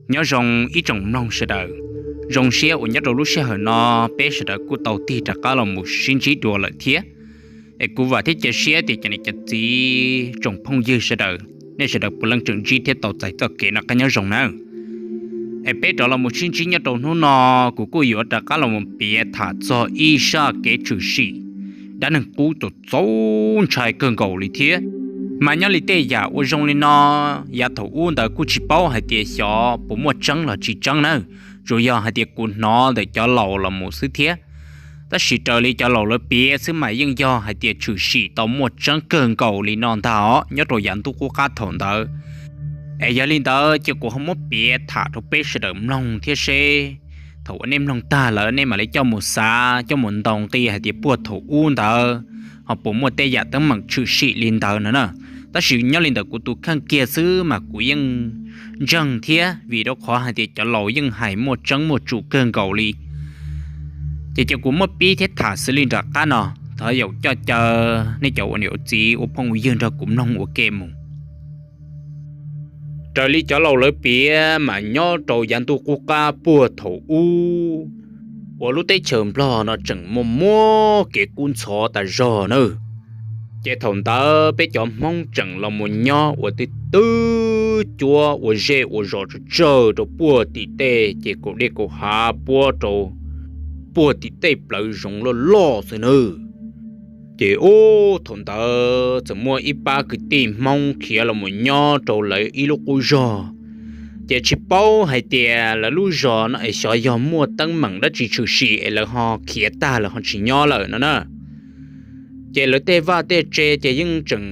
Nyob zoo ib tsoom mloog sawv daws, zoo siab uas nyob rau lub sij hawm no peb sawv daws kuj tau tig rov qab los mus sib ntsib dua lawm thiab. Es kuv vam thiab cia siab tias cov niam cov txiv tsoom phooj ywg sawv daws, nej sawv daws puav leej tseem ntsib thiab tau txais txoj kev noj qab nyob zoo nawb. Es peb rov los mus sib ntsib nyob rau hnub no, kuv kuj yuav rov qab los mus piav tham txog ib zaj kev tshwm sim dab neeg qub txaus txaus ntshai kawg nkaus li thiab. Mas nyob li tej yam ua zoo li no, yav thaum ub ntawd kuj tsis paub hais tias xyov puas muaj tseeb los tsis tseeb nawb, tsuas yog hais tias kuv hnov ntawm cov laus los mus xwb thiab. Tab sis raws li cov laus lawv piav xwb mas yeej yog hais tias tshwm sim tau muaj tseeb kawg nkaus li no ntag os nyob rau yav ntuj qub qab thaum ntawd. Es yog li ntawd ces kuv ho muab piav tham rau peb sawv daws mloog thiab seb thaum uas nej mloog tag lawm nej mam li coj mus xav coj mus ntaus nqi hais tias puag thaum ub ntawd ho puas muaj tej yam teeb meem tshwm sim li ntawd no na. Tab sis nyob li ntawm kuv tus kheej kiag xwb mas kuv yeej ntseeg thiab vim rau qhov hais tias cov laus yeej hais muaj tseeb muaj tsum kawg nkaus li. Ces cia kuv muab pib thiab tham xws li nram qab no, thov yaum coj caw nej cov ua niam ua txiv ua phooj ua ywg nrog kuv mloog ua ke mus. Raws li cov laus lawv piav mas nyob rau yav ntuj qub qab puag thaum ub uas lub teb chaws Nplog no tseem muaj muab kev kub ntxhov tas zog nawb. Ces thaum ntawd peb cov Hmoob tseem los mus nyob ua twb twb cuab ua zej ua zos tsawg tsawg rau puag tim tej ces kaum dej kaum hav puab rau puag tim tej plawv zoov loj loj xwb nawb. Ces ub thaum ntawd txawm muaj ib pab kwv tij Hmoob khiav los mus nyob rau lawv ib lub qub zog. Ces tsis paub hais tias lawv lub zos no es xyov yog muaj teeb meem dab tsi tshwm sim es lawv ho khiav tag lawm ho tsis nyob lawm no na. Ces lawv tej vaj tej tse ces yeej tseem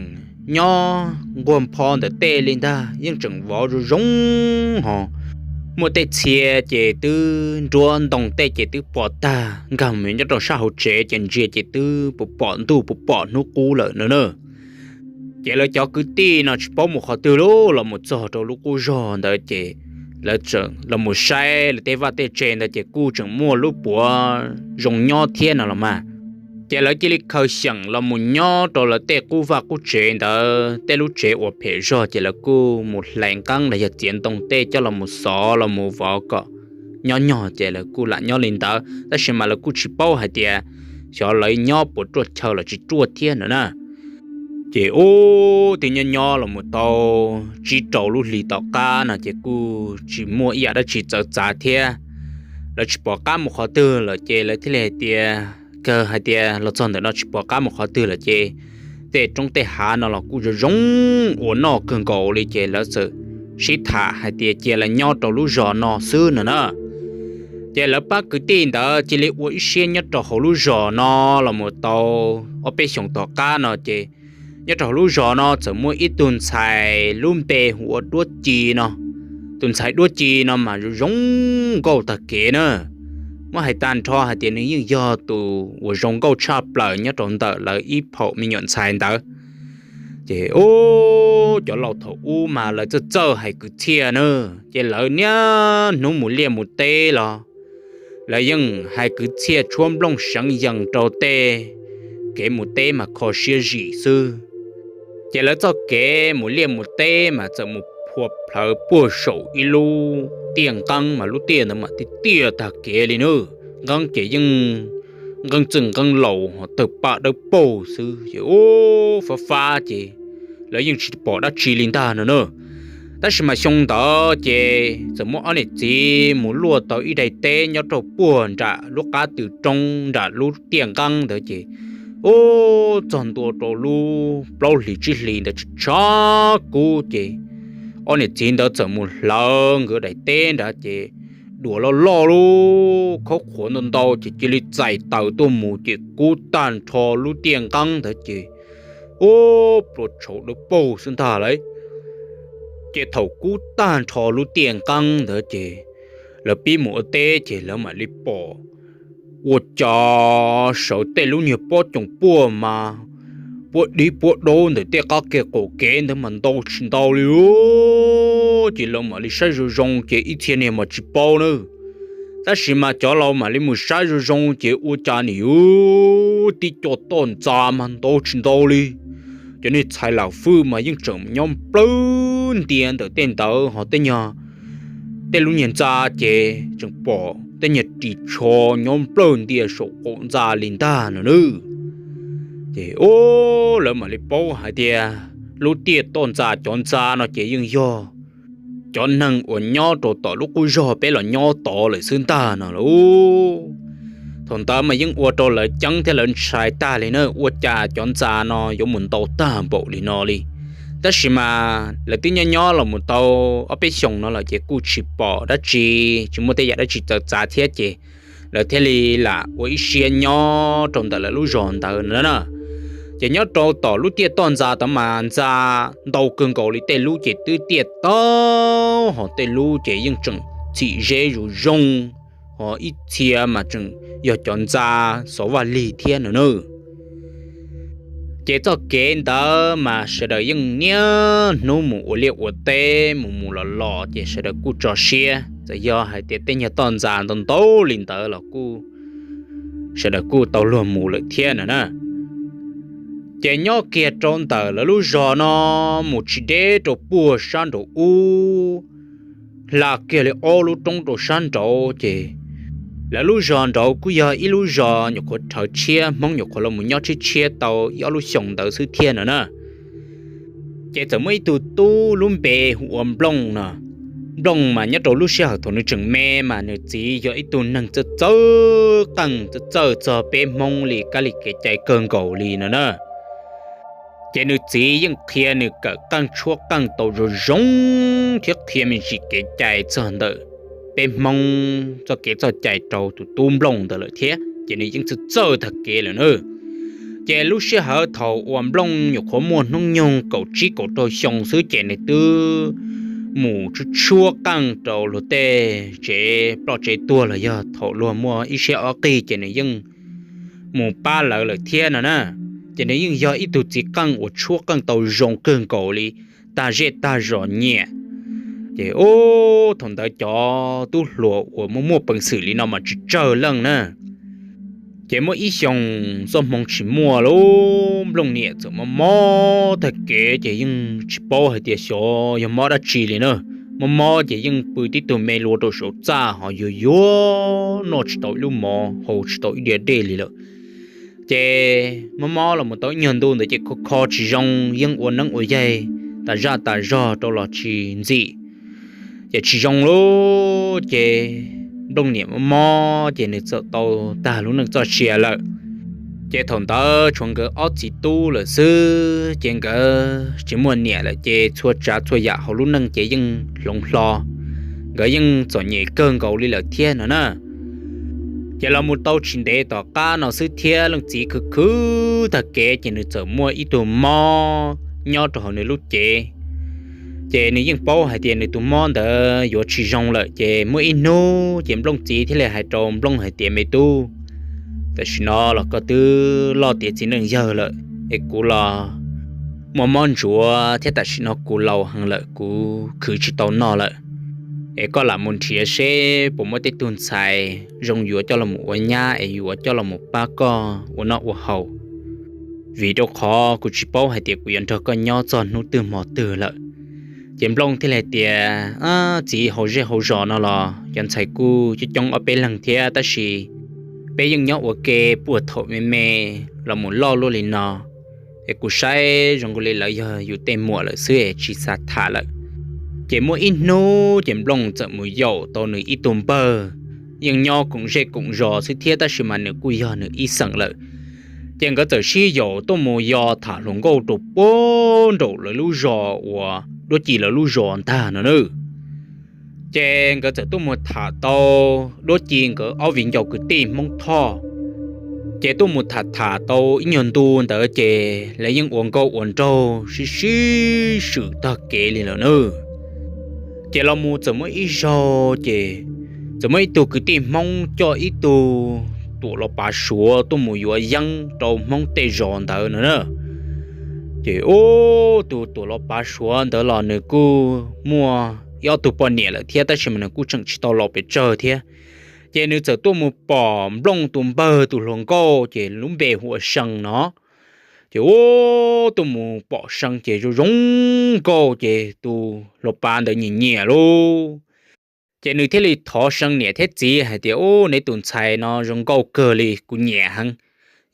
nyob nquag npho ntawm tej li ntag, yeej tseem vov zoo zoo ho muaj tej txhia ces twb nruab ntoo tej ces twb pom tag, nkag mus nyob rau sab hauv tsev ces ntsia ces twb puas pom ntuj puas pom hnub qub lawm no na. Ces lawv cov kwv tij no tsis paub mus qhov twg lub los mus txog rau lub qub zog ntawd ces lawv tseem los mus saib lawv tej vaj tej tse ntawd ces kuj tseem muaj lub puav zoo nyob thiab no los mas. Ces lawv cia li khaws xyeem los mus nyob rau lawv tej qub vaj qub tsev ntawd, tej lub tsev uas phem zog ces lawv kuj mus hlais nqeeb los yog txiav ntoo tej coj los mus xov los mus vov kom nyob nyog ces lawv kuj lam nyob li ntawd, tab sis mas lawv kuj tsis paub hais tias xyov lawv nyob puas ruaj chaw los tsis ruaj thiab no na. Ces ub twb nyob nyob los mus tau tsib rau lub hlis tom qab no ces kuj tsis muaj ib yam dab tsi txawv txav thiab. Lawv tsis pom qab mus qhov twg lawm ces lawv thiaj li hais tias, kawg hais tias los txog ntawm no tsis pom qab mus qhov twg lawm ces tej roob tej hav no los kuj zoo zoo ua noj kawg nkaus li ces lawv txawm sib tham hais tias cia lawv nyob rau lub zos no xwb no na. Ces lawv pab kwv tij ntawd cia li ua ib siab nyob rau hauv lub zos no los mus tau ob peb xyoos tom qab no ces nyob rau hauv lub zos no txawm muaj ib tug ntxhais lub npe hu ua Duab Ci no. Tus ntxhais Duab Ci no mas zoo zoo nkauj tag kev na. Muab hais tag nrho hais tias nws yeej yog tus uas zoo nkauj tshaj plaws nyob rau ntawm lawv ib phaum me nyuam ntxhais ntawd. Ces ub cov laus thaum ub mas lawv txawj txawj hais kwv txhiaj na, ces lawv niaj hnub mus liaj mus teb los lawv yeej hais kwv txhiaj tshuab nplooj seev yees rau tej kev mus teb mas kho siab zim xwb. Ces lawv txoj kev mus liaj mus teb mas txawm mus phua plhawv puag saum ib lub tiaj nqeeb mas lub tiaj ntawd mas tiaj tiaj tag kev li nawb. Nqeeb ces yeej nqeeb txwj nqeeb laus ho tawg paj dawb paug xwb ces ub fab fab ces lawv yeej tsis pom dab tsi li ntag no na. Tab sis mas xyoo ntawd ces txawm muaj ob niam txiv mus luaj tau ib daim teb nyob rau puag nram lub qab tw roob nram lub tiaj nqeeb ntawd ces ub txog ntua rau lub plaub hlis tsib hlis ntawd tshav kub ces ob niam txiv ntawd txawm mus hlawv nkawd daim teb nrad ces duas loj loj lub khaub qhuav ntau ntau ces cia li txais taws tuaj mus ces kub tag nrho lub tiaj nqeeb ntawd ces ub plua tshauv dawb paug xwb ntag lauj. Ces thaum kub tag nrho lub tiaj nqeeb ntawd ces lawv pib mus ua teb ces lawv mam li pom ua cas sawv tej lub niag pob coom puaj mas puab dib puab daub ntawm tej qab ke qaum kev ntawd mas ntau tsis ntau li. Ces lawv mam li saib zoo zoo ces ib txhia niag mas tsis paub na. Tab sis mas cov laus mam li mus saib zoo zoo ces ua cas nim yuav tib co toj ntxas mas ntau tsis ntau li. Cov niag txhais lam fwj mas yeej tseem nyob nplawg ntia ntawm tej ntawd ho tej nyuag tej lub niag ntxa ces tseem pom tej niag ris tsho nyob nplawg ntia saum qaum ntxa li ntag no nawb. Ces o, lawv mam li paub hais tias lub tiaj toj ntxa cov ntxa no ces yeej yog cov neeg uas nyob rau tom lub qub zog peb los nyob tod lawm xwb ntag no lauj. Thaum ntawd mas yeej ua rau lawv ceeb thiab lawv ntshai tag li na, ua cas cov ntxa no yuav mus ntau tag npaum li no li. Tab sis mas lawv twb nyob nyob los mus tau ob peb xyoos no lawm ces kuj tsis pom dab tsi, tsis muaj tej yam dab tsi txawv txav thiab ces lawv thiaj li lam ua ib siab nyob rau ntawm lawv lub zos ntawd no na. Ces nyob rau tom lub tiaj toj ntxa tod mas ntxa ntau kawg nkaus li, tej lub ces twb tiaj tau, ho tej lub ces yeej tseem txhim zeb zuj zoo, ho ib txhia mas tseem yog cov ntxa xov vaj lig thiab no nawb. Ces txoj kev ntawd mas sawv daws yeej niaj hnub mus ua liaj ua teb mus mus los los ces sawv daws kuj tso siab, txawm yog hais tias tej nyuag toj ntxa ntau ntau li ntawd los kuj sawv daws kuj tau luag mus lawm thiab no na. Ces nyob kiag rau ntawm lawv lub zos no mus tsis deb rau puag sab nraud ub, hla kiag li ob lub roob rau sab nraud ces lawv lub zos nraud kuj yog ib lub zos nyuam qhuav rhawv tshiab, Hmoob nyuam qhuav los mus nyob tshiab tshiab tau ib ob lub xyoos ntawd xwb thiab no na. Ces txawm muaj ib tug tub lub npe hu ua Nplooj no. Nplooj mas nyob rau lub sij hawm thaum nws tseem me mas nws txiv yog ib tug neeg txawj txawj qeej, txawj txawj txog peb Hmoob li kab li kev cai kawg nkaus li no na. Ces nws txiv yeej qhia nws kawm qeej tshuab qeej tau zoo zoo thiab qhia me ntsis kev cai txog ntawm peb Hmoob txoj kev txoj cai rau tus tub Nplooj ntawd lawm thiab ces nws yeej txawj txawj tag kev lawm na. Ces lub sij hawm thaum uas Nplooj nyuam qhuav muaj hnub nyoog kaum tsib kaum rau xyoo xwb ces nws twb mus tshuab tshuab qeej rau luag tej tsev ploj tsev tuag los yog thaum luag muaj ib siab ob qig ces nws yeej mus pab lawv lawm thiab no na. Ces nws yeej yog ib tug txiv qeej uas tshuab qeej tau zoo kawg nkaus li, tag zej tag zos nyiam. Ces ub, thaum ntawd cov tub hluas uas muaj muaj peev xwm li no mas tsis tsawg leej na. Ces muaj ib xyoos txoj hmoo tsis muaj lub, Nplooj niam txawm mob mob tag kev ces yeej tsis paub hais tias xyov yog mob dab tsi li na. Mob mob ces yeej pw tib tug me lua rau saum txaj ho yuag yuag, noj tsis tau ib lub mov, haus tsis tau ib diav dej li lawm. Ces mob mob los mus tau ib nyuag ntu ntawd ces kho kho tsis zoo, yeej ua neeb ua yaig tas zaj tas zog rau los tsis ntxim, ces tsis zoo lauj. Ces Nplooj niam mob mob ces nws txawm tau tag lub neej txoj sia lawm. Ces thaum ntawd tshuav nkawd ob txiv tub lawm xwb, ces nkawd tsis muaj niam lawm ces txhua tsav txhua yam hauv lub neej ces yeej hloov hlo, nkawd yeej txom nyem kawg nkaus li lawm thiab no na. Ces los mus tau tsis ntev tom qab no xwb thiab leej txiv khwv khwv tag kev ces nws txawm muaj ib tug mob nyob rau hauv nws lub cev. Ces nws yeej paub hais tias nws tus mob ntawd yuav tsis zoo lawm, ces muaj ib hnub ces Nplooj txiv thiaj li hais rau Nplooj hais tias, Me tub, tam sim no los koj twb loj tiav txiv neej yawg lawm, es kuv los muaj mob ntsuav thiab tam sim no kuv laus heev lawm, kuv khwv tsis tau noj lawm. Es koj lam mus nrhiav seb puas muaj tej tug ntxhais zoo yuav coj los ua nyab es yuav coj los pab koj ua noj ua haus, vim rau qhov kuv tsis paub hais tias kuv yuav nrog koj nyob txog hnub twg hmo twg lawm. Ces Nplooj thiaj li hais tias, Txiv, hauv zej hauv zos no los cov ntxhais kuj coob coob ob peb leeg thiab, tab sis peb yeej nyob ua ke puag thaum me me los mus loj luaj li no, es kuv saib zoo li lawv yog yus tej muam lawm xwb es tsis xav tham lawm. Ces muaj ib hnub ces Nplooj txawm mus yaum tau nws ib tug npawg, yeej nyob koom zej koom zos xwb thiab tab sis mas nws kuj yog nws ib xeem lawm. Ces nkawd txawm sib yaum tuaj mus yos tham hluas nkauj rau puag nraum lawv lub zos uas Duab Ci lawv lub zos ntag no na. Ces nkawd txawm tuaj mus tham tau Duab Ci nkawd ob viv ncaus kwv tij Hmoob Thoj. Ces tuaj mus tham tham tau ib nyuag ntu ntawd ces lawv yeej ua nkauj ua nraug sib sib swm tag kev li lawm na. Ces los mus txawm muaj ib zaug ces txawm muaj ib tug kwv tij Hmoob coj ib tug tuam los pav Suav tuaj mus yuav yeeb rau Hmoob tej zos ntawd no na. Ces ub, tus tuam los pav Suav ntawd los nws kuj muaj ib ob tug poj niam lawm thiab tab sis mas nws kuj tseem tsis tau laus pes tsawg thiab. Ces nws txawm tuaj mus pom Nplooj tus npawg tus hluas nkauj ces lub npe hu ua See no. Ces ub, tuaj mus pom See ces zoo zoo nkauj ces tus hluas pav ntawd nyiam nyiam lauj. Ces nws thiaj li thov See niam thiab txiv hais tias, Ub, neb tus ntxhais no zoo nkauj kawg li, kuv nyiam heev.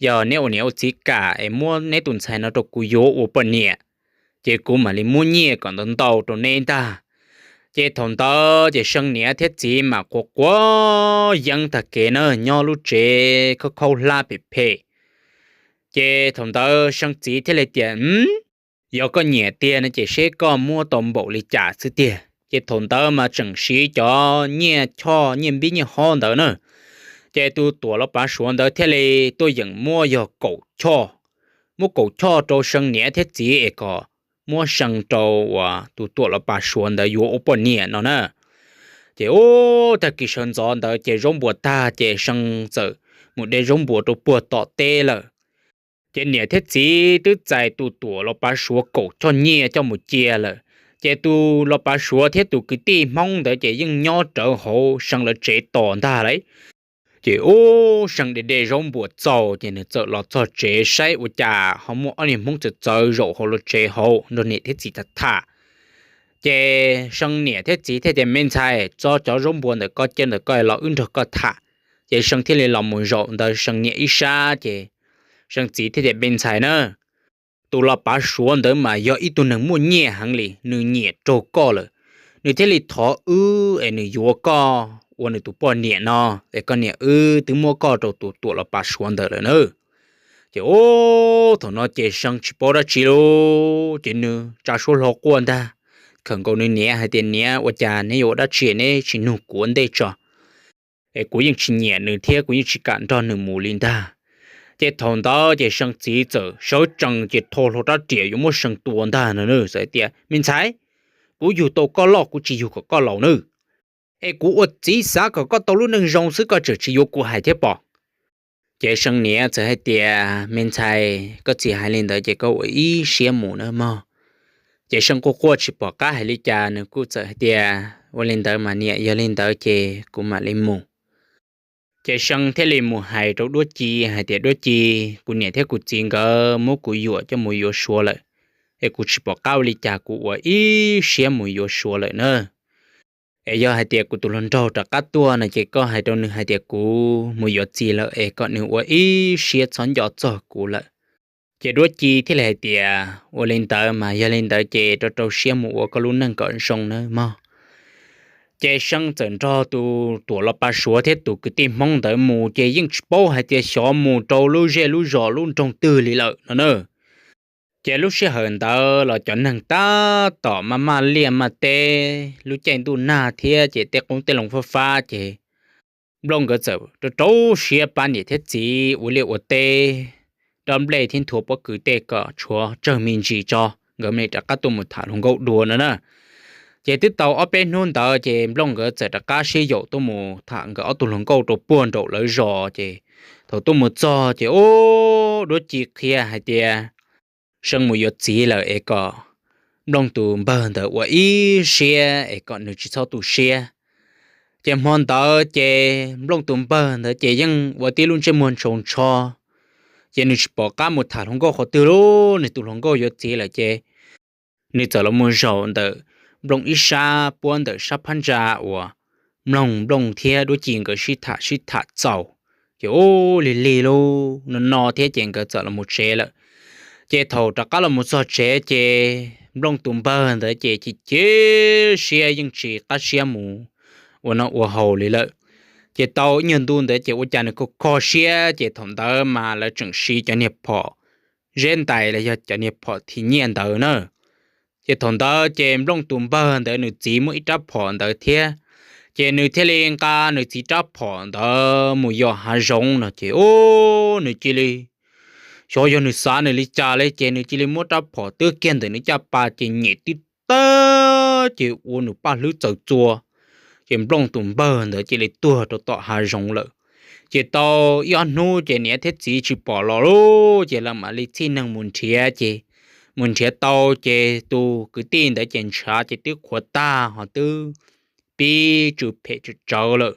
Yog neb ua niam ua txiv kam es muab neb tus ntxhais no rau kuv yuav ua poj niam, ces kuv mam li muab nyiaj kom ntau ntau rau neb ntag. Ces thaum ntawd ces See niam thiab txiv mas quav quav yeeb tag kev na, nyob lub tsev khaub khaub hlab phem phem. Ces thaum ntawd See txiv thiaj li tias, Yog koj nyiam tiag no ces seb koj muab tau npaum li cas xwb tiag. Ces thaum ntawd mas tseem siv cov nyiaj choj nyiaj npib nyiaj hob ntawd na. Ces tus Tuam Los Pav Suav ntawd thiaj li tuaj yeem muab yog kaum choj, muab kaum choj rau See niam thiab txiv es kom muab See rau uas tus Tuam Los Pav Suav ntawd yuav ua poj niam no na. Ces ub, tag kis sawv ntxov ntawd ces zaub npuas tag ces See txawm mus de zaub npuas rau puag tom teb lawm. Ces niam thiab txiv twb txais tus Tuam Los Pav Suav kaum choj nyiaj coj mus cia lawm. Ces tus Los Pav Suav thiab tus kwv tij Hmoob ntawd ces yeej nyob rawv hauv See lawv tsev tos ntag lauj. Ces ub, See de de zaub npuas txaus ces nws txawm los txog tsev saib ua cas ho muaj ob niag Hmoob txawv txawv zaum hauv lawv tsev hauv nrog niam thiab txiv tham tham. Ces See niam thiab txiv thiaj tias, Me ntxhais, tso cov zaub npuas ntawm koj cia ntawm koj los wb nrog koj tham. Ces See thiaj li los mus zaum ntawd See niam ib sab ces See txiv thiaj tias, Me ntxhais na, tus Los Pav Suav ntawd mas yog ib tug neeg muaj nyiaj heev li, nws nyiam raug koj lawm, nws thiaj li thov wb es nws yuav koj ua nws tus poj niam no, es koj niam wb twb muab koj rau tus Tuam Los Pav Suav ntawd lawm na. Ces ub, thaum no ces See tsis paub dab tsi lauj, ces nws tsa suab hlo quaj ntag, khawm nkaus nws niam hais tias, Niam, ua cas neb yuav ua dab tsi neb tsis nug kuv ua ntej tso? Es kuv yeej tsis nyiam nws thiab kuv yeej tsis kam nrog nws mus li ntag. Ces thaum ntawd ces See txiv txawm sawv tsees ces rho hlo rab riam yuav muab See tua ntag no na, txawm tias, Me ntxhais, kuv yug tau koj loj kuv tsis yug kom koj laus nawb. Es kuv ua txiv xav kom koj tau lub neej zoo xwb koj tseem tsis yuav kuv hais thiab pom. Ces See niam txawm hais tias, Me ntxhais, koj txiv hais li ntawd ces koj ua ib siab mus nawb mog. Ces See quaj quaj tsis pom qab hais li cas, nws kuj txawm hais tias, Ua li ntawd mas niam, yog li ntawd ces kuv mam li mus. Ces See thiaj li mus hais rau Duab Ci hais tias, Duab Ci, kuv niam thiab kuv txiv nkawd muab kuv yuam coj mus yuav Suav lawm, es kuv tsis pom qab ua li cas kuv ua ib siab mus yuav Suav lawm na. Es yog hais tias kuv tus hluas nraug rov qab tuaj no ces koj hais rau nws hais tias kuv mus yuav txiv lawm es kom nws ua ib siab txhob nco txog kuv lawm. Ces Duab Ci thiaj li hais tias, Ua li ntawd mas yog li ntawd ces rau rau siab mus ua koj lub neej kom zoo nawb mog. Ces See txawm nrog tus Tuam Los Pav Suav thiab tus kwv tij Hmoob ntawd mus ces yeej tsis paub hais tias xyov mus rau lub zej lub zos lub nroog twg li lawm no na. Ces lub sij hawm ntawd los cov neeg tab tom maj maj liaj maj teb, lub caij ntuj nag thiab ces tej qoob tej loo fab fab ces Nplooj nkawd txawm rau rau siab pab niam thiab txiv ua liaj ua teb, dob nplej thiab nthua pob kws tej kom tshuav tsawg me ntsis tso, nkawd mam li rov qab tuaj mus tham hluas nkauj dua no na. Ces twb tau ob peb hnub ntawd ces Nplooj nkawd txawm rov qab sib yaum tuaj mus tham nkawd ob tug hluas nkauj rau puag nraum lawv zos ces thaum tuaj mus txog ces ub, Duab Ci qhia hais tias See mus yuav txiv lawm es kom Nplooj tus npawg ntawd ua ib siab es kom nws tsis txhob tu siab. Ces hmo ntawd ces Nplooj tus npawg ntawd ces yeej ua tib lub ntsej muag ntsaus ntsho, ces nws tsis pom qab mus tham hluas nkauj qhov twg lauj, nws tus hluas nkauj yuav txiv lawm ces nws txawm los mus zaum ntawm Nplooj ib sab puab ntawm sab phab ntsa uas Nplooj, Nplooj thiab Duab Ci nkawd sib tham sib tham txaus. Ces ub, lig lig lauj, no no thiab ces nkawd txawm los mus tsev lawm. Ces thaum rov qab los mus txog tsev ces Nplooj tus npawg ntawd ces chim chim siab yeej tsis qab siab mus ua noj ua haus li lawm. Ces tau ib nyuag ntu ntawd ces ua cas nws kho kho siab ces thaum ntawd mas lawv tseem siv cov niag phom zeb ntais los yog cov niag phom thim nyiaj ntawd na. Ces thaum ntawd ces Nplooj tus npawg ntawd nws txiv muaj ib rab phom ntawd thiab, ces nws thiaj li nqa nws txiv rab phom ntawd mus yos hav zoov no ces ub, nws cia li, xyov yog nws xav nws li cas li ces nws cia li muab rab phom twb kiag ntawm nws caj pas ces nyem tib tag ces ua nws paj hlwb txawm txua, ces Nplooj tus npawg ntawd cia li tuag rau tom hav zoov lawm. Ces tau ib ob hnub ces niam thiab txiv tsis pom los lauj, ces lawv mam li txhij neeg mus nrhiav ces mus nrhiav tau ces tus kwv tij ntawd ces ntshav ces twb qhuav tag ho twb pib tsw phem tsw tsawv lawm.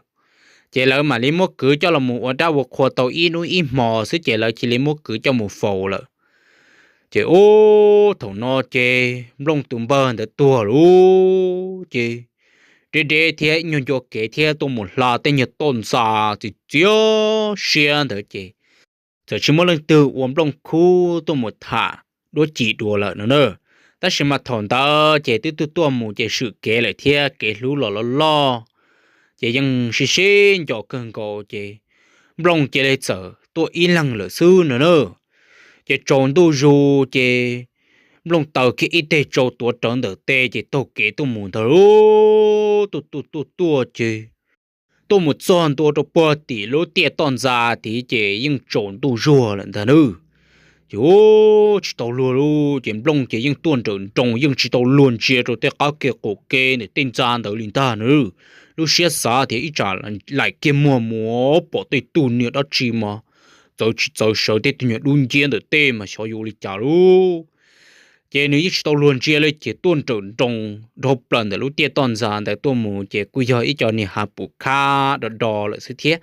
Ces lawv mam li muab kwv coj los mus ua dab ua qhua tau ib hnub ib hmos xwb ces lawv cia li muab kwv coj mus faus lawm. Ces ub, thaum no ces Nplooj tus npawg ntawd tuag lauj, ces deb deb thiab ib nyuag ncua kev thiab tuaj mus hla tej nyuag toj ntxas txias txias siab ntawd ces txawm tsis muaj leej twg ua Nplooj khub tuaj mus tham duab ci dua lawm no na. Tab sis mas thaum ntawd ces twb tuaj tuaj mus ces swm kev lawm thiab kev hlub los loj loj, ces yeej sib sib nco kawg nkaus ces Nplooj cia li txawm tuaj ib leeg lawm xwb no na. Ces tsaus ntuj zus ces Nplooj taws kiag ib teg tsau tuav rawv ntawm tes ces taug kev tuaj mus ntag lauj. Tuaj tuaj tuaj tuaj ces tuaj mus txog ntua rau puag tim lub tiaj toj ntxas tid ces yeej tsaus ntuj zuag lawm ntag na. Ces tsis tau luag lauj, ces Nplooj ces yeej tuaj nrawm nroos yeej tsis tau luag ntsia rau tej qab ke qaum kev ntawm tej ntxa ntawd li ntag na. Lub siab xav tias ib tsam laim kiag muag mus pom tej tug niag dab tsi mas txawv tsis txawv sawv tej tug nyuag dub nciab ntawm tej mas xyov yuav ua li cas lauj. Ces nws yeej tsis tau luag ntsia li ces tuaj nrawm nroos dhau plaws ntawm lub tiaj toj ntxas ntawd tuaj mus ces kuj yog ib co niag hav pum khab do do lawm xwb thiab.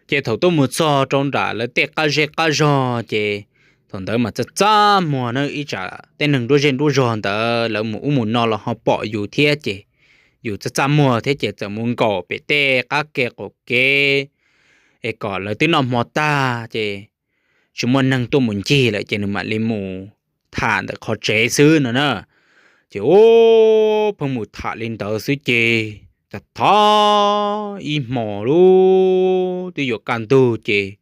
Ces thaum tuaj mus txog rau nram lawv tej qab zej qab zog ces thaum ntawd mas txaj txaj muag na, ib tsam tej neeg nruab zej nruab zog ntawd lawv mus ub mus no los ho pom yus thiab ces yus txaj txaj muag thiab ces txawm mus nkaum pem tej qab ke qaum kev es kom lawv twb noj hmo tag ces tsis muaj neeg tuaj mus ncig lawm ces nws mam li mus tham ntawm qhov tsev xwb no na. Ces ub, pheej mus tham li ntawd xwb ces tham tham ib hmos lauj twb yuav kaj ntug ces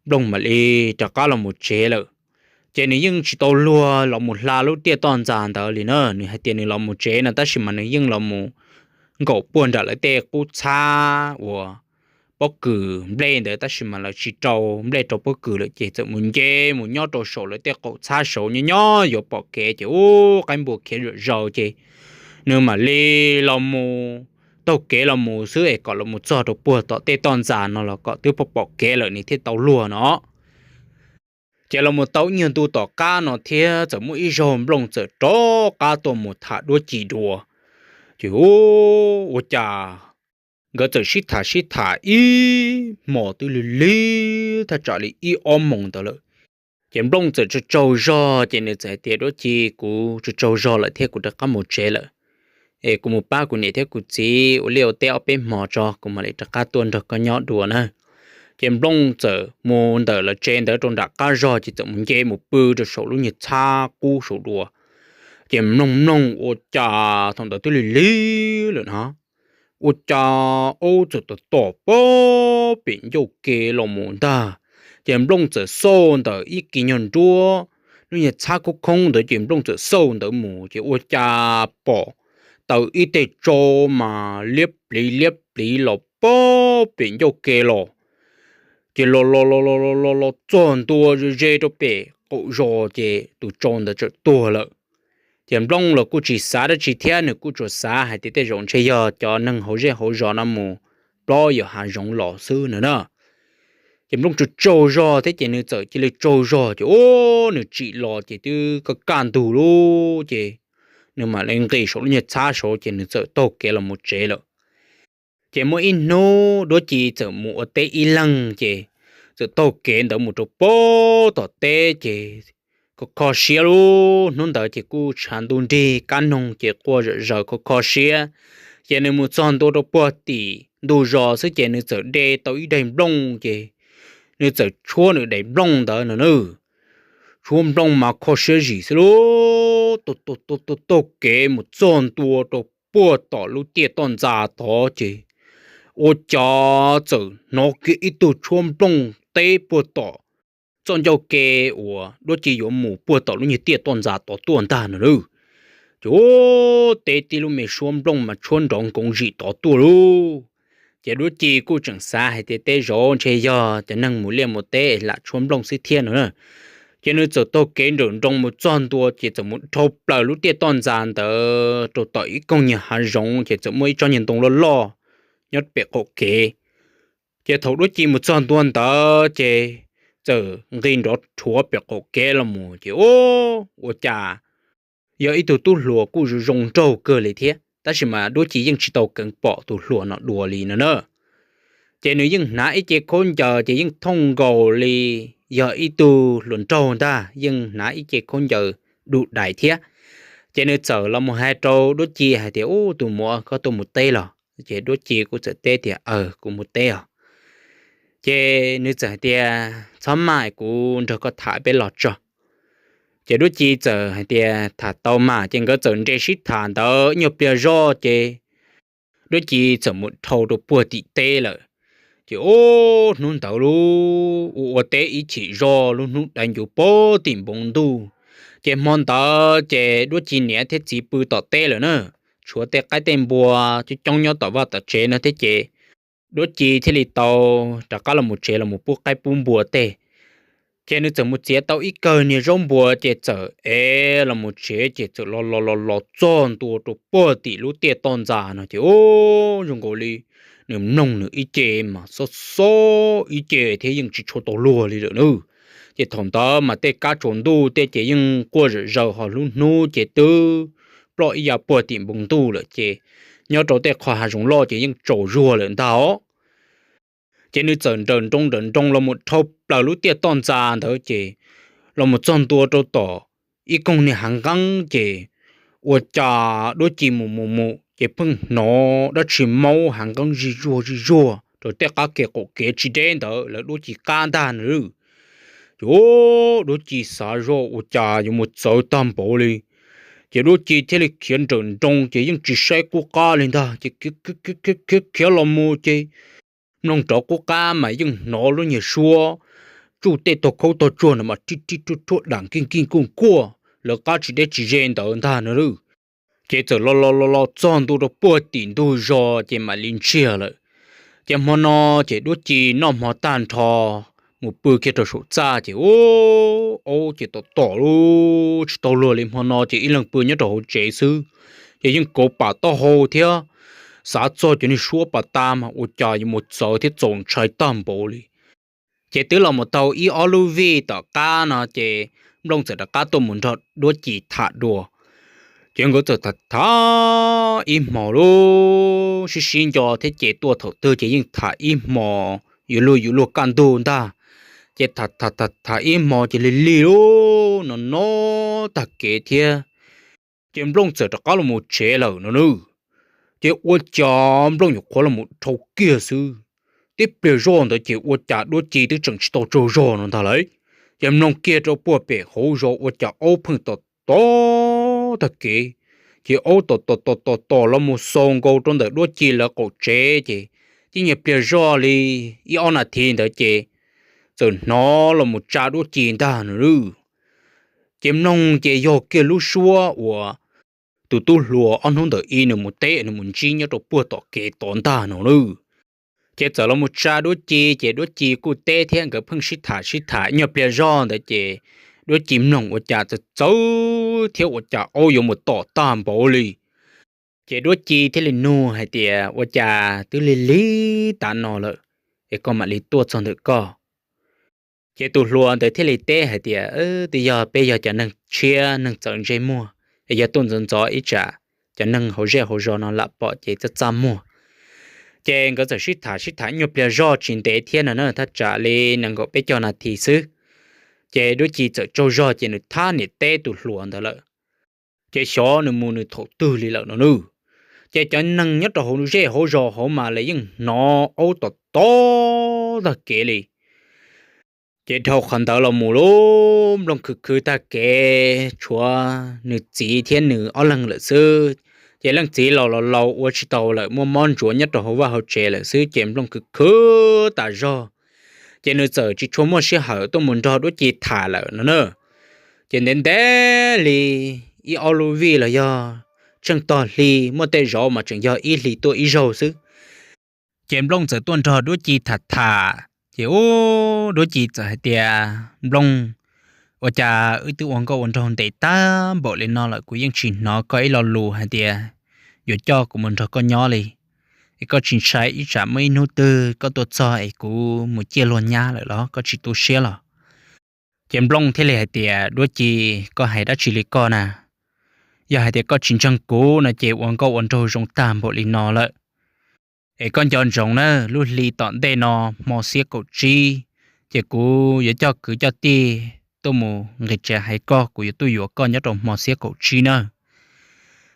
Nplooj mam li rov qab los mus tsev lawm. Ces nws yeej tsis tau luag los mus hla lub tiaj toj ntxas ntawd li na, nws hais tias nws los mus tsev no tab sis mas nws yeej los mus nkaum puag nram lawv tej qub txhab uas pob kws nplej ntawd tab sis mas lawv tsis rau nplej rau pob kws lawm ces txawm mus nce mus nyob rau saum lawv tej qaum txhab saud nyob nyob yuav pom kev ces ub, qaib npua khiav zom zaws ces nws mam li los mus taug kev los mus xwb es kom los mus txog rau puag tom tej toj ntxas no los kom twb pom pom kev lawm nws thiaj tau luag no. Ces los mus tau ib nyuag ntu tom qab no thiab txawm muaj ib zaug Nplooj txawm rov qab tuaj mus tham duab ci dua. Ces ub, ua cas nkawd txawm sib tham sib tham ib hmos twb lig lig thaj tsam li ib ob moos ntawd lawm. Ces Nplooj txawm tsaug tsaug zog ces nws txawm hais tias, Duab ci, kuv tsaug tsaug zog lawm thiab kuv rov qab mus tsev lawm. Es kuv mus pab kuv niam thiab kuv txiv ua liaj ua teb ob peb hmos tso kuv mam li rov qab tuaj nrog koj nyob dua na. Ces Nplooj txawm mus ntawm lawv tsev ntawd rau nram qab zog ces txawm mus nce mus pw rau saum lub nyuag txhab qub saud dua. Ces mloog mloog ua cas thaum ntawd twb lig lig lawm na, ua cas aub txawm tom tom pem ncauj ke los mus ntag. Ces Nplooj txawm xauj ntawm ib kis nyuag nruab, lub nyuag txhab khoob khoob ntawd ces Nplooj txawm xauj ntawd mus ces ua cas pom taws ib teg tsau mas liab pliv liab pliv los pem ncauj ke los. Ces los los los los los los txog ntua ze ze rau pem qaum zos ces tus tsau ntawd txawm tuag lawm. Ces Nplooj los kuj tsis xav dab tsi thiab, nws kuj tsuas xav hais tias tej zaum ntshe yog cov neeg hauv zej hauv zos no mus plob yos hav zoov los xwb no na. Ces Nplooj tsaug tsaug zog thiab ces nws txawm cia li tsaug zog ces ub, nws tsim los ces twb kaj kaj ntug lawm ces nws mam li nqis saum lub nyuag txhab saud ces nws txawm taug kev los mus tsev lawm. Ces muaj ib hnub Duab Ci txawm mus ua teb ib leeg ces txawm taug kev ntawd mus rau pem tom teb ces kho kho siab lawm. Hnub ntawd ces kuj tshav ntuj nrig kab noog ces quaj zom zaws kho kho siab. Ces nws mus txog ntua rau puag tim ntug zos xwb ces nws txawm de tau ib daim nplooj ces nws txawm tshuab nws daim nplooj ntawd no na. Tshuab nplooj mas kho siab zim xwb lawm, taug kev mus txog ntua rau puag tom lub tiaj toj ntxas tod ces ua cas txawm hnov kiag ib tug tshuab nplooj teb puag tom txoj ncauj ke uas Duab Ci yuav mus puag tom lub nyuag tiaj toj ntxas tod tuaj ntag no lauj. Ces teb tib lub me suab nplooj mas tshuab nrov nkoov zim tod tuaj lauj. Ces Duab Ci kuj tseem xav hais tias tej zaum ntshe yog cov neeg mus liaj mus teb lam tshuab nplooj xwb thiab no na. Ces nws txawm taug kev nrawm nroos mus txog ntua ces txawm mus dhau plaws lub tiaj toj ntxas ntawd rau tom ib koog nyuag hav zoov ces txawm muaj ib tsob nyuag ntoo loj loj nyob pem qaum kev. Ces thaum Duab Ci mus txog ntua ntawd ces txawm nqis nrov rhuav pem qaum kev los mus ces ub, ua cas yog ib tug tub hluas kuj zoo zoo nraug kawg li thiab, tab sis mas Duab Ci yeej tsis tau keev pom tus hluas no dua li no na. Ces nws yeej hnav ib ce khaub ncaws ces yeej thooj nkaus li yog ib tug hluas nraug ntag, yeej hnav ib ce khaub ncaws du dais thiab. Ces nws txawm los mus hais rau Duab Ci hais tias, Ub, tus muam, koj tuaj mus teb los? Ces Duab Ci kuj txawm teb tias, Aws, kuv mus teb os. Ces nws txawm hais tias, Txhob maj, kuv nrog koj tham peb los tso. Ces Duab Ci txawm hais tias, Tham tau mas. Ces nkawd txawm nres sib tham ntawd ib nyuag pliag zoj ces Duab Ci txawm mus dhau rau puag tim teb lawm. Ces ub, hnub ntawd lub ua ua teb ib chim zoj, lub hnub dai ncuv puag tim npoo ntuj. Ces hmo ntawd ces Duab Ci niam thiab txiv pw tom teb lawm na, tshuav tej qaib tej npua coob coob nyob tom vaj tom tsev no thiab ces Duab Ci thiaj li tau rov qab los mus tsev los mus pub qaib pub npua tej. Ces nws txawm mus txiav tau ib kawg niag zaub npua ces txawm ev los mus tsev ces txawm los los los los txog ntua rau puag tim lub tiaj toj ntxas no ces ub, zoo nkaus li nws mloog nws ib ce mas xob xob ib ce thiab yeej tsis tshua tau luag li lawm na. Ces thaum ntawd mas tej kab tsaus ntuj tej ces yeej quaj zom zaws, ho lub hnub ces twb ploj ib yav puag tim npoo ntuj lawm ces nyob rau tej qho hav zoov loj ces yeej tsaus zuag lawm ntag os. Ces nws txawm nrawm nroos nrawm nroos los mus dhau plaws lub tiaj toj ntxas ntawd ces los mus txog ntua rau tom ib koog niag hav nqeeb ces ua cas Duab Ci mus mus mus ces pheej hnov dab tsi maub hav nqeeb zij zuag zij zuag rau tej qab kev qaum kev tsis deb ntawd lawv Duab Ci qab ntag na. Ces Duab Ci xav zoj ua cas yuav mus txawv tag npaum li. Ces Duab Ci thiaj li khiav nrawm nroos ces yeej tsis saib qub qab li ntag ces khiav khiav los mus ces mloog rov qub qab mas yeej hnov lub niag suab tsuj tej tog khaub tog tsuag no mas rib rib ruaj ruaj dam nkij nkij nkuj nkuaj lawv qab tsis deb tsis ze ntawd ntag no. Ces txawm los los los los txog ntua rau puag tim ntug zos ces mam li ntsiag lawm. Ces hmo no ces Duab Ci noj hmo tag nrho mus pw kiag rau saum txaj ces ub, aub ces tom tom lub tsis tau luag li. Hmo no ces ib leeg pw nyob rau hauv tsev xwb, ces yeej kauv pam taub hau thiab xav txog cov niag suab pas tas mas ua cas yuav mus txawv thiab txaus ntshai tag npaum li. Ces twb los mus tau ib ob lub vij tom qab no ces Nplooj txawm rov qab tuaj mus nrog Duab Ci tham dua. Ces nkawd txawm tham tham ib hmos lub sib sib nco thiab ces tuaj thaum twg ces yeej tham ib hmos yuav luag yuav luag kaj ntug ntag. Ces tham tham tham ib hmos ces lig lig lub no no tag kev thiab. Ces Nplooj txawm rov qab los mus tsev lawm no nawb. Ces ua cas Nplooj nyuam qhuav los mus dhau kiag xwb, tib pliag zoj ntawd ces ua cas Duab Ci twb tseem tsis tau tsaug zog no ntag lauj. Ces mloog kiag rau puag pem hauv zos ua cas aub pheej tom tom tag kev. Ces aub tom tom tom tom tom los mus xaus nkaus rau ntawm Duab Ci lawv qaum tsev ces tib nyuag pliag zoj li ib ob nas this ntawd ces txawm hnov los mus tsa Duab Ci ntag no lauj. Ces mloog ces yog kiag lub suab uas tus tub hluas ob hnub ntawm ib nws mus teb nws mus ntsib nyob rau puag tom kev tod ntag no lauj. Ces txawm los mus tsa Duab Ci ces Duab Ci kuj teb thiab nkawd pheej sib tham sib tham nyuag pliag zoj ntawd ces Duab Ci mloog ua cas txawv txawv thiab ua cas aub yuav mus tom tag npaum li. Ces Duab Ci thiaj li nug hais tias, Ua cas twb lig lig tav no lawm es koj mam li tuaj txog ntawm koj? Ces tus hluas ntawd thiaj li teb hais tias, Twb yog peb yog cov neeg tshiab neeg txawv ntsej muag, es yog tuaj ntxov ntxov ib tsam cov neeg hauv zej hauv zos no lam pom ces txaj txaj muag. Ces nkawd txawm sib tham sib tham nyuag pliag zoj tsis ntev thiab no na, thaj tsam li nees nkaum peb caug nas this xwb. Ces Duab Ci txawm tsaug zog ces nws thab niam teb tus hluas ntawd lawm. Ces xyov nws mus nws thaum twg li lawm no nawb. Ces cov neeg nyob rau hauv zej hauv zos hauv mas lawv yeej hnov aub tom tom tag kev li. Ces dhau qhov ntawd los mus lub Nplooj khwv khwv tag kev tshuav nws txiv thiab nws ob leeg lawm xwb. Ces leej txiv laus laus laus ua tsis tau lawm, muaj mob ntsuav nyob rau hauv vaj hauv tsev lawm xwb, ces Nplooj khwv khwv tas zog. Ces nws txawm tsis tshua muaj sij hawm tuaj mus nrog Duab Ci tham lawm no na. Ces ntev ntev li ib ob lub vij los yog tsheej tog hli, muaj tej zaum mas tseem yog ib hlis tuaj ib zaug xwb. Ces Nplooj txawm tuaj nrog Duab Ci tham tham, ces ub, Duab Ci txawm hais tias, Nplooj, ua cas wb twb ua nkauj ua nraug ntev tag npaum li no lawm kuv yeej tsis hnov koj ib lo lus hais tias yuav coj kuv mus nrog koj nyob li. Es koj tsis ntshai ib tsam muaj ib hnub twg koj tuaj txog es kuv mus ciaj luag nyab lawm los koj tsis tu siab los? Ces Nplooj thiaj li hais tias, Duab Ci, koj hais dab tsi li koj na? Yog hais tias koj tsis ntseeg kuv no ces ua nkauj ua nraug zoo tag npaum li no lawm. Es koj nco ntsoov na, lub hli tom ntej no hmo xiab kaum tsib, ces kuv yuav coj kwv coj tij tuaj mus nqis tsev hais koj, kuv yuav tuaj yuav koj nyob rau hmo xiab kaum tsib nawb.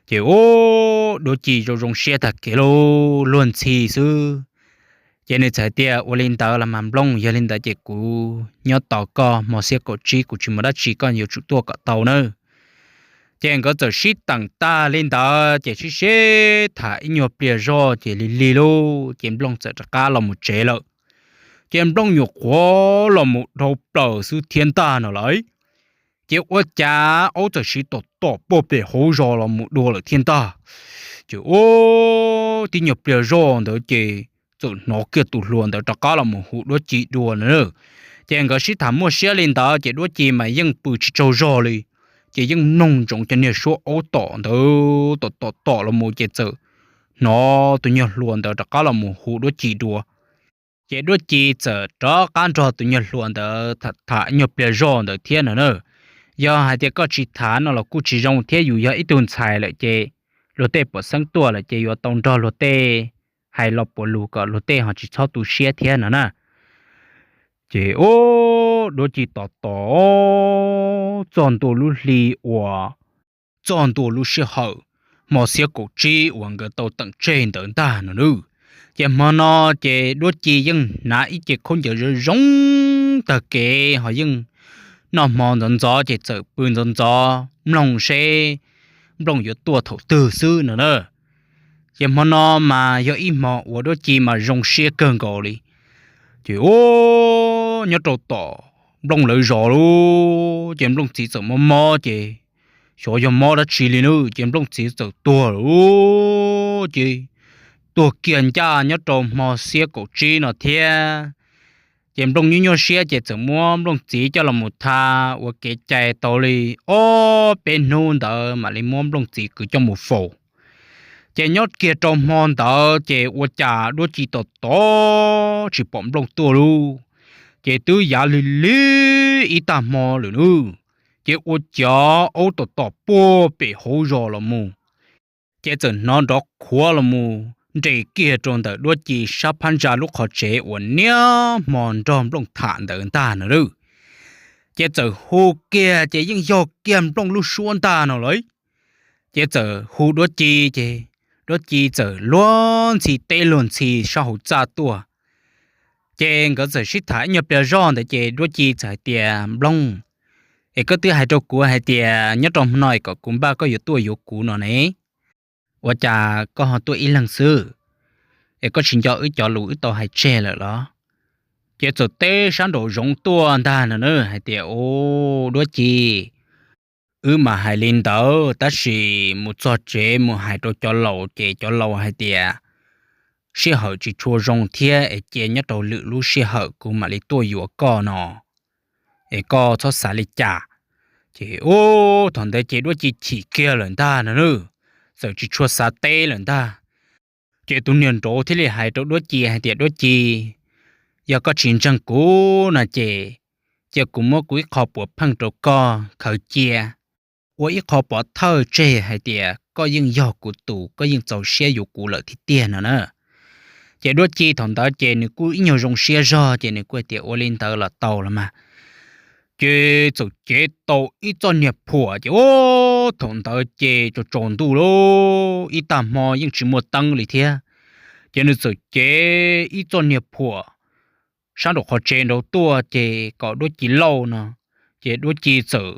Ces ub, Duab Ci zoo zoo siab tag kev lauj, luag ntxhi xwb. Ces nws txawm hais tias, Ua li ntawd los mas Nplooj, yog li ntawd ces kuv nyob tos koj hmo xiab kaum tsib, kuv tsis muaj dab tsi, koj yuav tsum tuaj kom tau nawb. Ces nkawd txawm sib teem tag li ntawd ces sib sib tham ib nyuag pliag zog ces lig lig lauj, ces Nplooj txawm rov qab los mus tsev lawm. Ces Nplooj nyuam qhuav los mus dhau plaws xwb thiab ntag no lauj, ces ua cas aub txawm siv tom tom puag pem hauv zos los mus dua lawm thiab ntag. Ces ub, tib nyuag pliag zog ntawd ces txawm hnov kiag tus hluas ntawd rov qab los mus hu Duab Ci dua na. Ces nkawd sib tham muaj siab li ntawd ces Duab Ci mas yeej pw tsis tsaug zog li, ces yeej mloog ntsoov cov niag suab aub tom ntawd tom tom tom los mus ces txawm hnov tus nyuag hluas ntawd rov qab los mus hu Duab Ci dua. Ces Duab Ci txawm rov qab nrog tus nyuag hluas ntawd tham ib nyuag pliag zog ntawd thiab no na. Yog hais tias koj tsis tham no los kuj tsis zoo thiab, yus yog ib tug ntxhais lawm ces luag tej pom xeeb tuaj lawm ces yuav tau nrog luag tej hais los puav lus kom luag tej ho tsis txhob tu siab thiab no na. Ces ub, Duab Ci tos tos txog ntua lub hli uas txog ntua lub sij hawm hmo xiab kaum tsib uas nkawd tau teem tseg ntawd ntag no nawb. Ces hmo no ces Duab Ci yeej hnav ib ce khaub ncaws zoo zoo tag kev ho yeej noj hmo ntxov ntxov ces txawm pw ntxov ntxov mloog seb Nplooj yuav tuaj thaum twg xwb no na. Ces hmo no mas yog ib hmo uas Duab Ci mas zoo siab kawg nkaus li. Ces ub, nyob rau tom Nplooj lawv zos lauj, ces Nplooj txiv txawm mob mob ces xyov yog mob dab tsi li nawb, ces Nplooj txiv txawm tuag lauj. Ces tuag kiag ncaj nyob rau hmo xiab kaum tsib no thiab. Ces Nplooj nyuaj nyuaj siab ces txawm muab Nplooj txiv coj los mus tha ua kev cai tau li ob peb hnub ntawd mam li muab Nplooj txiv kwv coj mus faus. Ces nyob kiag rau hmo ntawd ces ua cas Duab Ci tos tos tsis pom Nplooj tuaj lauj. Ces twb yav lig lig ib tag hmo lawm nawb, ces ua cas aub tom tom puag pem hauv zos los mus, ces txawm hnov nrov khuav los mus nres kiag rau ntawm Duab Ci sab phab ntsa lub qhov tsev uas niaj hmo nrog Nplooj tham ntawd ntag no lauj. Ces txawm hu kiag ces yeej yog kiag Nplooj lub suab ntag no lauj. Ces txawm hu Duab Ci ces Duab Ci txawm luag ntxhi teb luag ntxhi sab hauv txaj tuaj. Ces nkawd txawm sib tham ib nyuag pliag zog ntawd ces Duab Ci txawm hais tias, Nplooj, es koj twb hais rau kuv hais tias nyob rau hmo no es kom kuv npaj koj yuav tuaj yuav kuv no ne, ua cas koj ho tuaj ib leeg xwb, es koj tsis nco wb cov lus wb tau hais tseg lawm los? Ces txawm teb sab nraum zoov tuaj ntag no na hais tias, Ub, Duab Ci, wb mas hais li ntawd tab sis mus txog tsev mus hais rau cov laus ces cov laus hais tias sij hawm tsis tshua zoo thiab es cia nyob rau lwm lub sij hawm kuv mam li tuaj yuav koj no, es koj txhob xav li cas. Ces ub, thaum ntawd ces Duab Ci chim kiag lawm ntag no na, txawm tsis tshua xav teb lawm ntag. Ces tus niag nraud thiaj li hais rau Duab Ci hais tias, Duab Ci, yog koj tsis ntseeg kuv no ces cia kuv muab kuv ib qho puav pheej rau koj khaws cia, ua ib qho pov thawj tseg hais tias koj yeej yog kuv tus, koj yeej txaus siab yuav kuv lawm tiag tiag no na. Ces Duab Ci thaum ntawd ces nws kuj ib nyuag zoo siab zog ces nws kuj hais tias, Ua li ntawd los tau los mas. Ces txawm cev tau ib txoj niag phuam ces ub, thaum ntawd ces tsaus tsaus ntuj lauj, ib tag hmo yeej tsis muaj teeb li thiab. Ces nws txawm cev ib txoj niag phuam sab nraum qhov tsev nraud tuaj ces kom Duab Ci lauj no. Ces Duab Ci txawm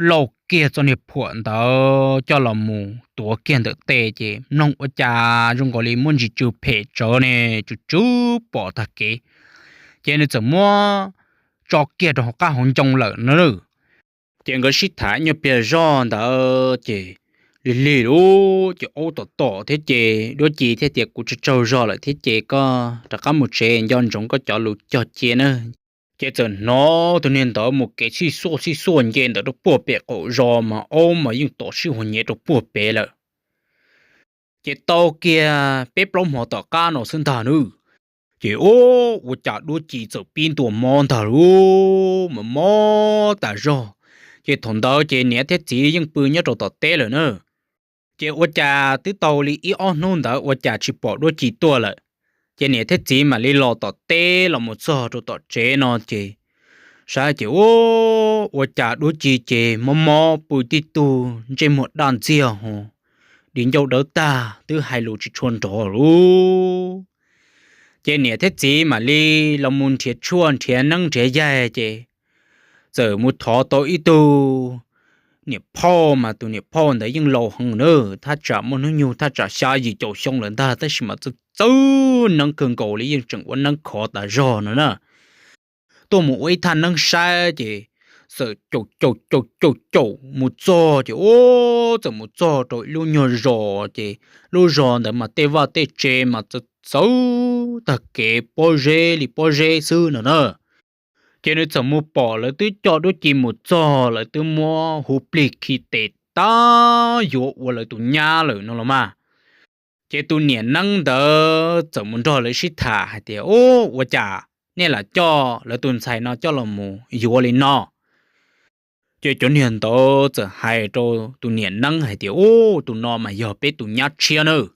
lauj kiag txoj niag phuam ntawd coj los mus tuav kiag ntawm tes ces mloog ua cas zoo nkaus li muaj ntsis tsw phem tsawv ne, tsw tsw pom tag kev. Ces nws txawm muab tso kiag rau hauv qab hauv ncoo lawm na. Ces nkawd sib tham nyuag pliag zog ntawd ces lig lig lauj, ces aub tom tom thiab ces Duab Ci thiaj tias, Kuv tsaug tsaug zog lawm thiab ces koj rov qab mus tsev, nco ntsoov koj cov lus cog cia na. Ces txawm hnov tus niag ntawd mus kev sij xuaj sij xuaj nce ntawd rau puag pem qaum zos mas aub mas yeej tom sib hua nyiav rau puag pem lawm. Ces tau kiag peb plaub hmo tom qab no xwb ntag nawb, ces ub, ua cas Duab Ci txawm pib ntuas mob ntag lauj, mas mob tas zog. Ces thaum ntawd ces niam thiab txiv yeej pw nyob rau tom teb lawm na. Ces ua cas twb tau li ib ob hnub ntawd ua cas tsis pom Duab Ci tuaj lawm. Ces niam thiab txiv mam li los tom teb los mus txog rau tom tsev no ces saib ces ub, ua cas Duab Ci ces mob mob pw tib tug ntsej muag daj ntxiag ho di ncauj dawb tag twb hais lus tsis tshua nrov lawm. Ces niam thiab txiv mam li los mus nrhiav tshuaj nrhiav neeb nrhiav yaig ces txawm mus thov tau ib tug niam phauj, mas tus niam phauj ntawd yeej laus heev na, thaj tsam muaj hnub nyoog thaj tsam xya yim caum xyoo lawm ntag, tab sis mas txawj txawj neeb kawg nkaus li, yeej tseem ua neeb khov tas zog no na. Tuaj mus ua ib thaj neeb saib ces txawm caum caum caum caum caum mus txog ces ub, txawm mus txog rau ib lub nyuag zos ces lub zos ntawd mas tej vaj tej tsev mas txawv txawv tag kev, pob zeb li pob zeb xwb no na. Ces nws txawm mus pom lawv twb coj duab ci mus txog, lawv twb muab hu plig khi tes tab yuav ua lawv tus nyab lawm no los mas. Ces tus niam neeb ntawd txawm mus nrog lawv sib tham hais tias, Ub, ua cas nej lam coj lawv tus ntxhais no coj los mus yuav li no? Ces cov niag ntawd txawm hais rau tus niam neeb hais tias, Ub, tus no mas yog peb tus nyab tshiab nawb.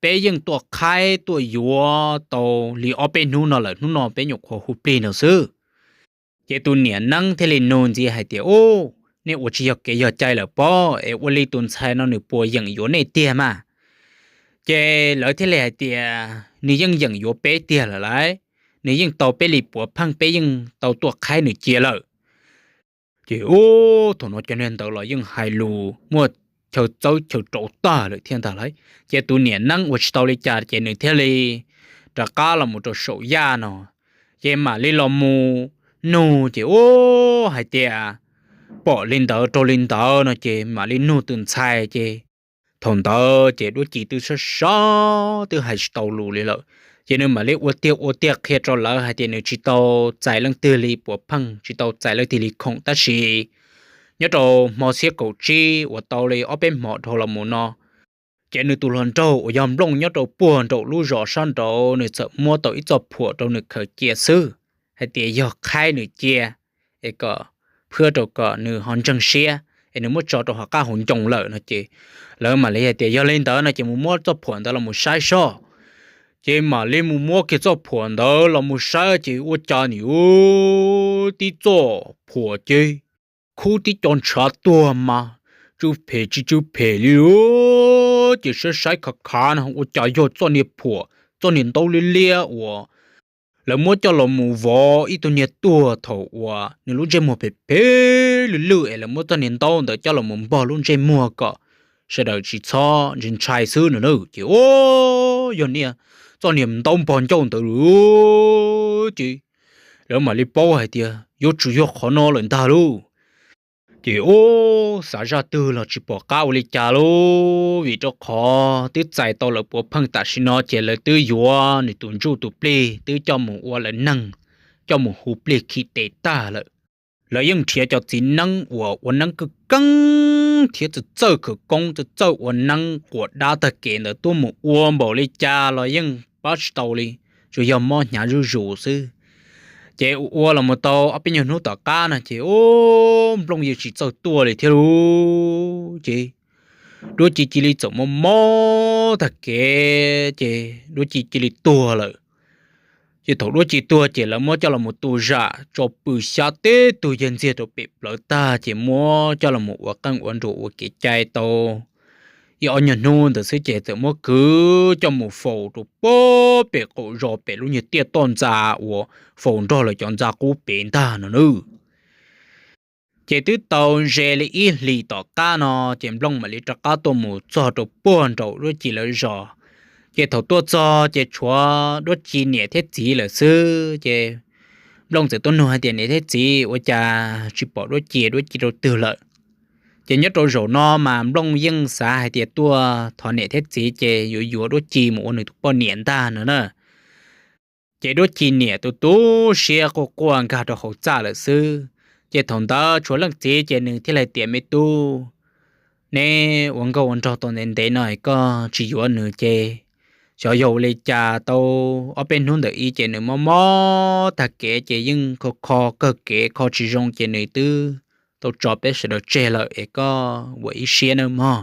Peb yeej tuaj qhaib tuaj yuav tau li ob peb hnub no lawm, hnub no peb nyuam qhuav hu plig no xwb. Ces tus niam neeb thiaj li nug ntxiv hais tias, Ub, nej ua tsis yog kev yog cai lawm pob, es ua li tus ntxhais no nws puas yeem yuav nej tiag mas? Ces lawv thiaj li hais tias, Nws yeej yeem yuav peb tiag lawm lauj. Nws yeej tau peb li puav pheej, peb yeej tau tuaj qhaib nws cia lawm. Ces ub, thaum no cov niag ntawd los yeej hais lus muaj chaw txawb chaw rau tag lawm thiab ntag lauj. Ces tus niam neeb ua tsis tau li cas ces nws thiaj li rov qab los mus rau saum yaj no, ces mam li los mus nug ces ub, hais tias pom li ntawd rau li ntawd no ces mam li nug tus ntxhais ces thaum ntawd ces duab ci twb sab sab twb hais tsis tau lus li lawm. Ces nws mam li ua tiag ua tiag qhia rau lawv hais tias nws tsis tau txais leej twg li puav pheej, tsis tau txais leej twg li khoom, tab sis nyob rau hmo xiab kaum tsib uas tau li ob peb hmo dhau los mus no, ces nws tus hluas nraug uas yog Nplooj nyob rau puag nraum lub zos sab nraud nws txawm muab tau ib txoj phuam rau nws khaws cia xwb, hais tias yog qhaib nws cia es kom phwab rau kom nws ho ntseeg siab es nws muab tso rau hauv qab hauv ncoo lawm no ces lawv mam li hais tias yog li ntawd no ces mus muab txoj phuam ntawd los mus saib soj. Ces mam li mus muab kiag txoj phuam ntawd los mus saib ces ua cas nim u tib txoj phuam ces khub tib co ntshav tuag mas tsw phem tsis tsw phem li lawm. Ces saib saib khav khav no ua cas yog txoj niag phuam, txoj niag ntaub liab liab uas lawv muab coj los mus vov ib tug niag tuag thaum uas nws lub ntsej muag phem phem lwj lwj es lawv muab txoj niag ntaub ntawd coj los mus npog lub ntsej muag kom sawv daws tsis txhob ntshai ntshai xwb no na. Ces ub, yog niag txoj niag ntaub npog ncauj ntawd lawm ces lawv mam li paub hais tias yuav tsum yog qhov no lawm ntag lauj. Ces ub, xav zaj twg los tsis pom qab ua li cas lauj, vim rau qhov twb txais tau lawv puav pheej tam sim no ces lawv twb yuav nws tus ntsuj tus plig twb coj mus ua lawv neeg, coj mus hu plig khi tes tag lawm. Lawv yeej nrhiav cov txiv neeb uas ua neeb kawg keeb thiab txawj txawj khawv koob, txawj txawj ua neeb quas dab tag kev ntawd tuaj mus ua npaum li cas los yeej pab tsis tau li, tsuas yog mob hnyav zuj zus xwb. Ces ua ua los mus tau ob peb nyuag hnub tom qab no ces ub, Nplooj yeej tsis txawj tuaj li thiab lauj. Ces duab ci cia li txawm mob mob tag kev ces duab ci cia li tuag lawm. Ces thaum duab ci tuag ces lawv muab coj los mus tu zam tso pw xyab teb tug yag ntxiag rau pem plawv tag ces muab coj los mus ua qeej ua nruas ua kev cai tau ib ob nyuag hnub ntawd xwb ces txawm muab kwv coj mus faus rau pem qaum zos pem lub nyuag tiaj toj ntxa uas faus nrog lawv cov ntxa qub pem ntag no nawb. Ces twb tau ze li ib hlis tom qab no ces Nplooj mam li rov qab tuaj mus txog rau puag nraum duab ci lawv zos. Ces thaum tuaj txog ces tshuav duab ci niam thiab txiv lawm xwb ces Nplooj txawm tuaj nug hais tias, Niam thiab txiv, ua cas tsis pom duab ci duab ci rau twg lawm? Ces nyob rau zaum no mas Nplooj yeej xav hais tias tuaj thov niam thiab txiv ces yuav yuav duab ci mus ua nws tus poj niam ntag no na. Ces duab ci niam tu tu siab quaj quaj nkag rau hauv txaj lawm xwb. Ces thaum ntawd tshuav leej txiv ces nws thiaj li tias, Me tub, neb ua nkauj ua nraug tau ntev ntev no es koj tsis yuav nws ces xyov yog ua li cas tau ob peb hnub ntawm ib ces nws mob mob tag kev ces yeej kho kho kawg kev kho tsis zoo ces nws twb tau tso peb sawv daws tseg lawm es koj ua ib siab nawb mog.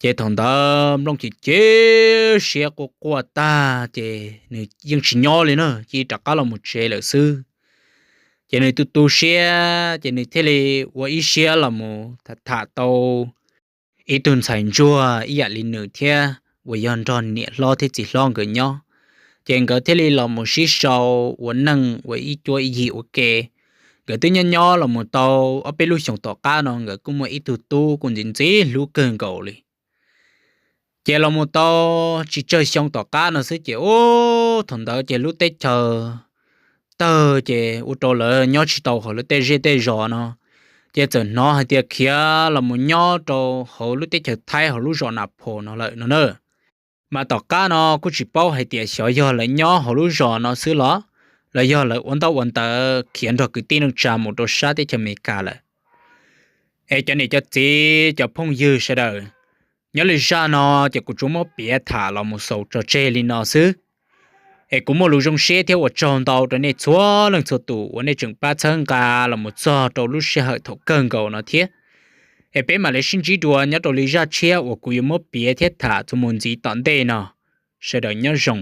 Ces thaum ntawd Nplooj ces cia siab quaj quaj tag ces nws yeej tsis nyob li na, cia rov qab los mus tsev lawm xwb. Ces nws tu tu siab ces nws thiaj li ua ib siab los mus tham tham tau ib tug ntxhais ntsuag ib yam li nws thiab uas yog nrog niam hlob thiab txiv hlob nkawd nyob. Ces nkawd thiaj li los mus sib sau ua neej ua ib cuab ib yig ua ke. Nkawd twb nyob nyob los mus tau ob peb lub xyoos tom qab no nkawd kuj muaj ib tug tub kuj ntxim ntxim hlub kawg nkaus li. Ces los mus tau tsis tsawg xyoo tom qab no xwb ces ub thaum ntawd ces lub teb chaws tawg ces ua rau lawv nyob tsis tau hauv lub tej zej tej zos no, ces txawm hnov hais tias khiav los mus nyob rau hauv lub teb chaws Thaib hauv lub zos Nas Phos no lawm no na. Mas tom qab no kuj tsis paub hais tias xyov yog lawv nyob hauv lub zos no xwb los, los yog lawv ua ntaub ua ntawv khiav nrog kwv tij neej tsa mus rau sab teb chaws Amelikas lawm. Es cov niam cov txiv cov phooj ywg sawv daws, nyob li zaj no ces kuv tsuas muab piav tham los mus xaus tso tseg li no xwb. Es kuv muaj lus zoo siab thiab ua tsaug ntau rau nej txhua leej txhua tus uas nej tseem pab txhawb nqa los mus txog rau lub sij hawm thaum kawg nkaus no thiab. Es peb mam li sib ntsib dua nyob rau li zaj tshiab uas kuv yuav muab piav thiab tham txuas mus ntxiv tom ntej no. Sawv daws nyob zoo.